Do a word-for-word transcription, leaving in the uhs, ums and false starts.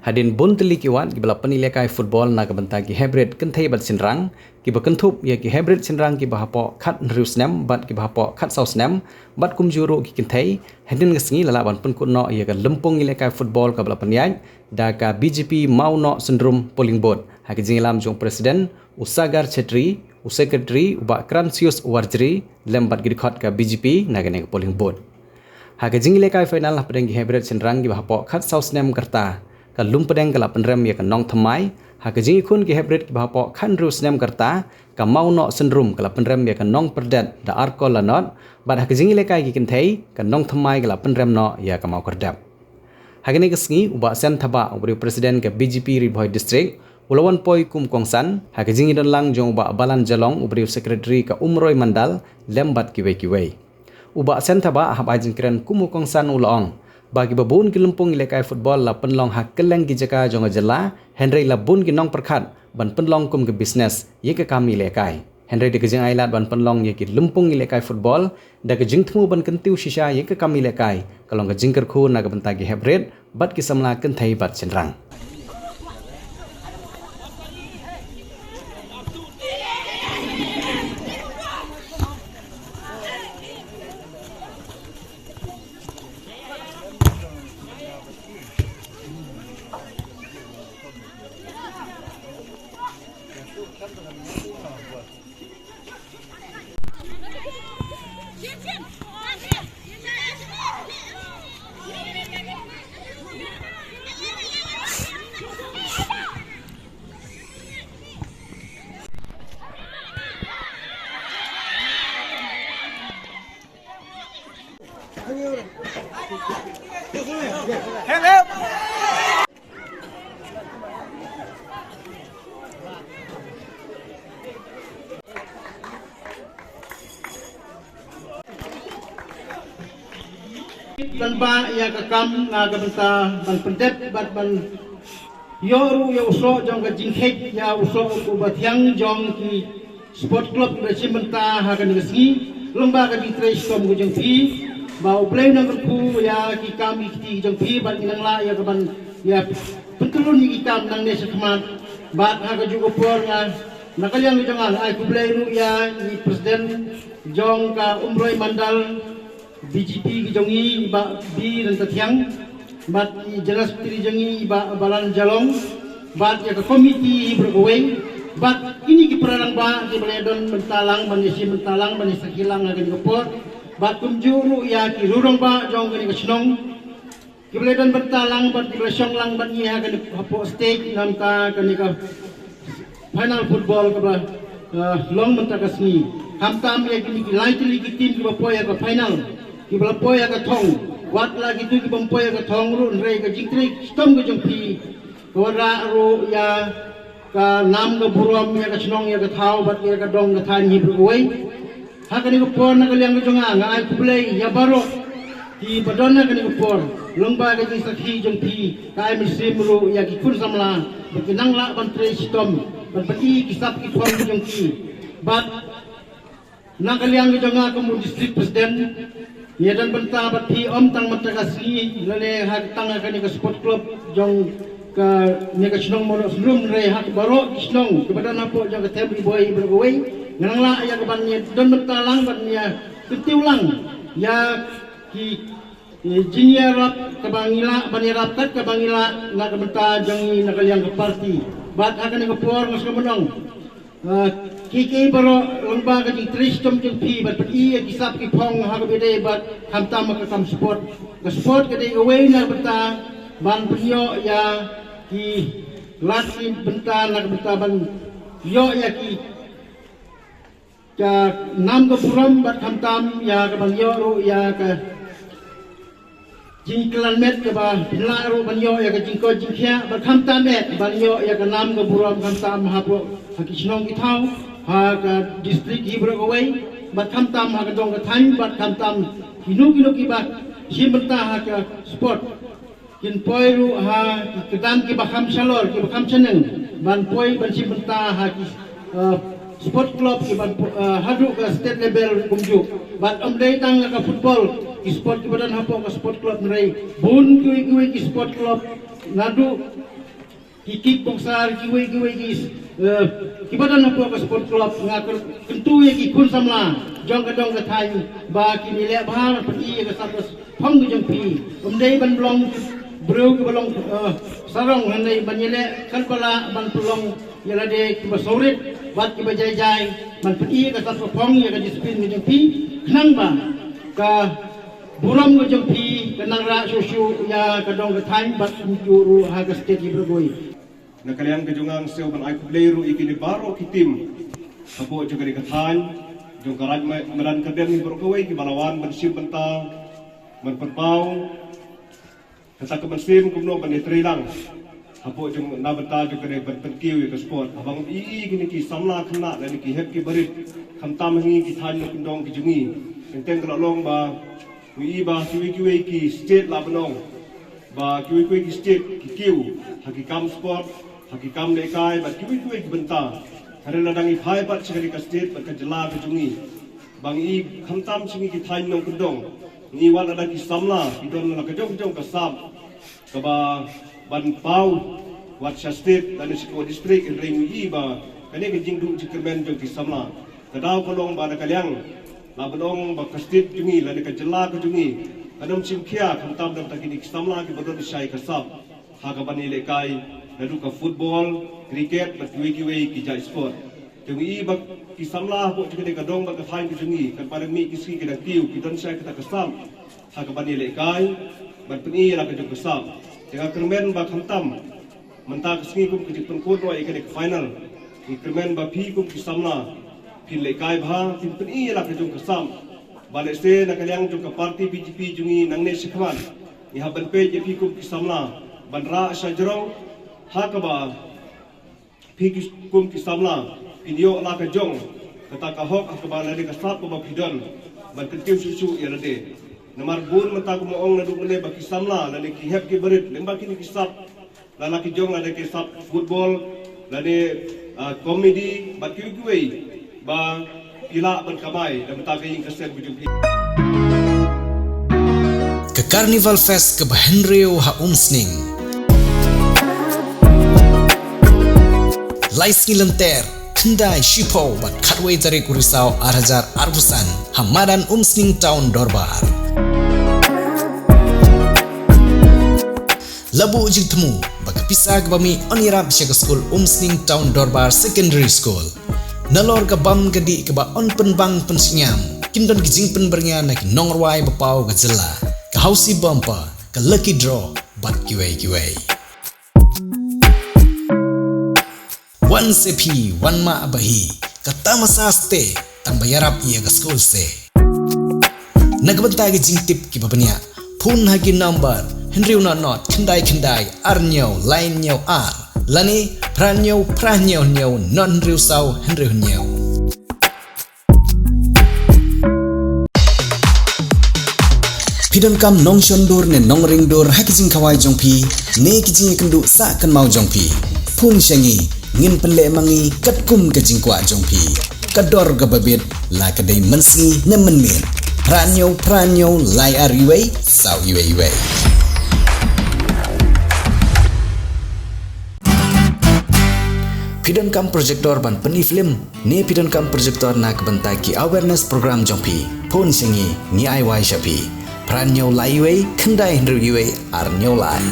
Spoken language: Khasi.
Hadien bun tylli ki wat kiba la pynïalehkai football na ka bynta ki heprit kynthei bad shynrang, kiba kynthup ïa ki heprit shynrang kiba hapoh khathynriew snem bad kiba hapoh khatsaw snem, bad kumjuh ruh ki kynthei, hadien ka sngi la lah ban pynkut noh ïa ka lympung ïalehkai football kaba la pynïaid da ka B J P Mawnohsynrum Polling Booth ha ka jingïalam jong u President u Sagar Chetri, u Secretary u Bah Cransius Warjri lem bad ki dkhot ka B J P na kane ka polling booth. Ha ka jingïalehkai final hapdeng ki heprit shynrang kiba hapoh khatsaw snem ka rta, ka Lumpdeng ka la pynrem ïa ka Nongthymmai. Ha ka jingïakhun ki heprit kiba hapoh khathynriew snem ka rta, ka Mawnohsynrum ka la pynrem ïa ka Nongpyrdet da ar kol la nod, bad ha ka jingïalehkai ki kynthei, ka Nongthymmai ka la pynrem noh ïa ka Mawkyrdep. Ha kane ka sngi u Bah Sen Thabah uba dei u President ka B J P Ri Bhoi District u la wan poi kum u kongsan ha ka jingïadon lang jong u Bah Balan Jalong uba dei u Secretary ka Umroi Mandal lem bad kiwei kiwei. U Bah Sen Thabah haba ai jingkren kum u kongsan u la ong ba kiba bun ki lympung ïalehkai football la pynlong ha kylleng ki jaka jong ka jylla, hynrei la bun ki nongpyrkhat ban pynlong kum ka business ïa ka kam ïalehkai. Hynrei da ka jingailad ban pynlong ïa ki lympung ïalehkai football da ka jingthmu ban kyntiew shisha ïa ka kam ïalehkai, ka long ka jingkyrkhu na ka bynta ki heprit bad ki samla kynthei bad shynrang. Ban ba ïa ka kam na ka bynta ban pyndep bad ban ïoh ruh ïa u soh jong ka jingkheit ïa u soh uba thiang jong ki sport club kiba shim bynta ha kane ka sngi. Lyngba ka jingtrei shitom ka jong phi, ba U Blei un nang kyrkhu ïa ki kam ki kti ki jong phi bad ngi nang lah ïa ka ban ïa pyntrun ïa ki kam nangne shakhmat. Bad ha kajuh ka por nga na ka liang ka jong nga ai khublei ruh ïa i president jong ka Umroi Mandal B J P ka jong ngi, i Bah B Ryntathiang, bad i General Secretary jong ngi, i Bah Balan Jalong, bad ïa ka committee hi baroh kawei, bad kine ki para rangbah kiba la don bynta lang ban ïashim bynta lang ban ïasakhi lang ha kane ka por, bad kumjuh ruh ïa ki rangbah jong kane ka shnong kiba la don bynta lang bad kiba la shong lang bad ngi ha kane hapoh stage namar kane ka final football kaba, eh, long mynta ka sngi. Khamtam ïa kine ki lai tylli ki team kiba poi ha ka final, kiba la poi ha ka thong, wat la kito ki bym poi ha ka thong ruh, hynrei ka jingtrei shitom ka jong phi ka wanrah ruh ïa ka nam ka burom ïa ka shnong ïa ka thaw bad ïa ka dong ka thaiñ hi baroh kawei. Ha kane ka por na ka liang ka jong nga nga ai khublei ïa baroh kiba don ha kane ka por. Lyngba ka jingsakhi jong phi ka ai mynsiem ruh ïa ki khun samla ba kin nang lah ban trei shitom ban pyni ki sap ki phong ki jong ki. Bad na ka liang ka jong nga kum u district president, ngi don bynta bad phi ym tang mynta ka sngi lane ha tang ha kane ka sport club jong kane ka shnong Mawnohsynrum, hynrei ha baroh ki shnong kiba don hapoh jong ka them Ri Bhoi baroh kawei, nga nang lah ïa ka ban ïa don bynta lang ban ïa kyntiew lang ïa ki, eh, jingïarap kaba ngi lah ban ïarap kat kaba ngi lah na ka bynta jong ngi na ka liang ka party. Bad ha kane ka por nga sngewbha ban ong, ah, kiei kiei baroh lyngba ka jingtrei shitom jong phi ban pyni ïa ki sap ki phong ha kaba ïadei bad khamtam ha ka kam sport. Ka sport ka dei kawei na ka bynta ban pynïoh ïa ki lad ki bynta na ka bynta ban ïoh ïa ki ka nam ka burom bad khamtam ïa ka ban ïoh ruh ïa ka jingkylliang met kaba pynlah ruh ban ïoh ïa ka jingkoit jingkhiah bad khamtam eh ban ïoh ïa ka nam ka burom khamtam hapoh ha ki shnong ki thaw ha ka district hi baroh kawei bad khamtam ha ka dong ka thaiñ bad khamtam kino kino kiba shim bynta ha ka sport. Kin poi ruh ha ki kyrdan kiba kham shalor kiba kham shaneng ban poi ban shim bynta ha ki, eh, sport club kiba, eh, haduh ka state level kumjuh. Bad ym dei tang ka football, Ki sport kiba don hapoh ka sport club, hynrei bun kiwei kiwei ki sport club, naduh ki kickboxer, kiwei kiwei ki, eh, kiba don hapoh ka sport club, nga kyntu ïa ki khun samla jong ka dong ka thaiñ ba kin ïaleh bha ban pyni ïa ka sap ka phong ka jong phi. Ym dei ban long briew kiba long, eh, sarong, hynrei ban ïaleh katba lah ban pynlong ïa lade kiba sawrit bad kiba jai jai, ban pyni ïa ka sap ka phong, ïa ka discipline ka jong phi, khnang ba ka burom ka jong phi kan nang rah shuh shuh ïa ka dong ka thaiñ bad kumjuh ruh ha ka state hi baroh kawei. Na ka liang ka jong nga, nga sngew ban ai khublei ruh ïa kine baroh ki team hapoh jong kane ka thaiñ jong ka Raid Ma-, Madan Kyrdem hi baroh kawei kiba la wan ban shim bynta ban pynpaw kata ka mynsiem kumno ban ïatrei lang hapoh jong, na bynta jong kane ban pynkiew ïa ka sport. Haba ngi ïohi kine ki samla khynnah lane ki hep ki barit, khamtam ha ngi ki thaiñ nongkyndong ki jong ngi, teng teng ka la long ba ngi ïohi ba kiwei kiwei ki state, lah ban ong ba kiwei kiwei ki state ki kiew ha ki kam sport, ha ki kam lehkai bad kiwei kiwei ki bynta. Hynrei lada ngi phai pat sha kane ka state bad ka jylla ka jong ngi, ba ngi ïohi khamtam sha ngi ki thaiñ nongkyndong, ngi ïohi wat lada ki samla ki don la ka jong ka jong ka sap kaba ban paw wat sha state lane sha ka district, hynrei ngi ïohi ba kane ka jingduh jingkyrmen jong ki samla, ka daw ka long ba na ka liang, lah ban ong ba ka state jong ngi lane ka jylla ka jong ngi kan ym shim khia khamtam da bynta kine ki samla kiba don shai ka sap ha kaban ïalehkai, naduh ka football, cricket bad kiwei kiwei ki jait sport. Te ngi ïohi ba ki samla hapoh jong kane ka dong bad ka thaiñ ka jong ngi, katba dang mih ki sngi ki dang kiew, ki don shai kata ka sap ha kaban ïalehkai ban pyni ïa la ka jong ka sap. Te nga kyrmen ba khamtam mynta ka sngi kum ka jingpynkut noh ïa kane ka final, ngi kyrmen ba phi kum ki samla phin lehkai bha, phin pyni ïa la ka jong ka sap, ba lehse na ka liang jong ka party B J P jong ngi nangne shakhmat, ngi hap ban peit ïa phi kum ki samla ban rah sha jrong, ha kaba phi ki, kum ki samla phin ïoh la ka jong kata ka hok ha kaba lade ka sap kaba phi don ban kyntiew shuh shuh ïa lade. Namar bun mynta kumba ong naduh mynne ba ki samla lane ki hep ki barit lyngba kine ki sap, la la ki jong lade ki sap football lane, ah, comedy bad kiwei kiwei, ba ki lah ban kamai da bynta ka ïing ka sem ka jong phi. Ka Carnival Fest kaba hynriew ha Umsning. Lai sngi lynter, khyndai, shiphew bad khatwei tarik u Risaw ar hajar arphew san ha madan Umsning Town Dorbar. La buh jingthmu ba ka pisa kaba mih yn ïarap sha ka skul Umsning Town Dorbar Secondary School. Nalor ka bam ka dih kaba yn pynbang pynshitom, kin don ki jingpynbyrngia na ki nongrwai ba paw ka jylla, ka housey bumper, ka lucky draw bad kiwei kiwei. Wan se phi, wan mah ba hi, ka tamasa ste, tang ba ïarap ïa ka skul se. Na ka bynta ki jingtip kiba bniah, phone ha ki number hynriew nod nod khyndai khyndai ar hynñiew lai hynñiew ar, lane phra hynñiew phra hynñiew hynñiew nod hynriew saw hynriew hynñiew. Phi donkam nongshon dur ne nongring dur ha ki jingkhawai jong phi ne ki jingïakynduh sah kynmaw jong phi? Phone sha ngi, ngin pynleh ma ngi katkum ka jingkwah jong phi. Ka dor kaba bit, la ka dei mynsngi ne mynmiet. Phra hynñiew phra hynñiew lai ar iwei saw iwei iwei. Phi donkam projector ban pyni film ne phi donkam projector na ka bynta ki awareness program jong phi? Phone sha ngi, ngi ai wai sha phi. Phra hynñiew lai iwei khyndai hynriew iwei ar hynñiew lai.